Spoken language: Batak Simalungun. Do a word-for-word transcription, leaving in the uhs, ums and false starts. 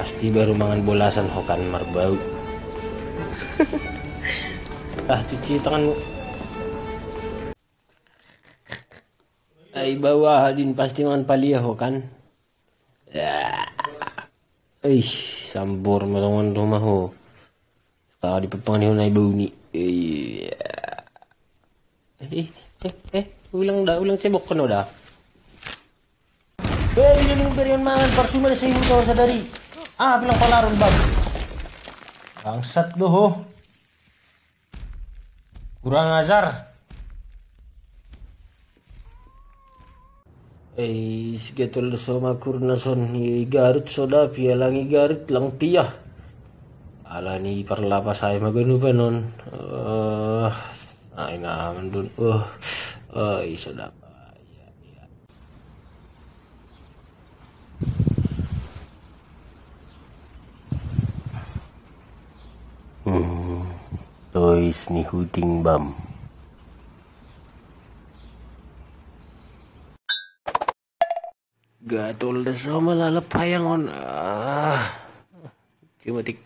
Pasti baru mangan bolasan ho kan marbau. Ah, cuci tanganmu. Ai bau ah, din pasti mangan palia ho kan. Ya. Ih, sambor ma tangan rumah ho. Kalau di pepangan ho nai bau ni. Iya. Eh, eh, eh, ulang dah, ulang cebok kena dah. Eh, ini ni berian mangan parsuma da sai huta sadari. Ah, bilang palarun bang. Bangsat do ho. Kurang ajar. Eh, si Gatol da Soma kurna son i Garut soda pia lang i Garut lang pia. Ala ni parlapa sai maganu panon. Eh, ai na mandun. Eh, eh, iso dapa. Iya, iya. Hmm, toys ni Huting Bam. Gatol da Soma lalap hayang on. Ah. Cuma tik.